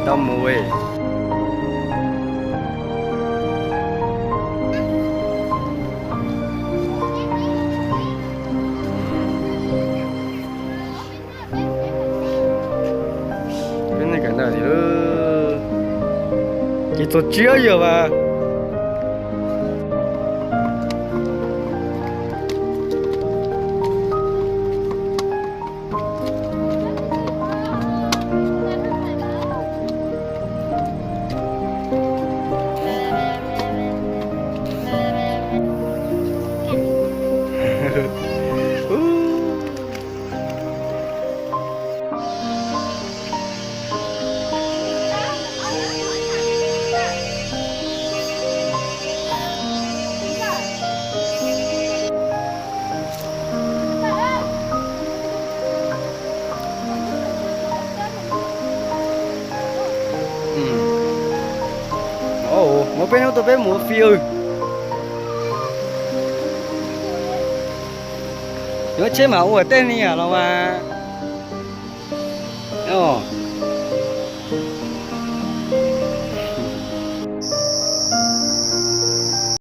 Tau mus. Peb neej kawm ntawd ces txog tsiab yawg mas. Muab peb hnub tuaj peb mus ua fi. Yuav tsheb mam ua tej ni los mas.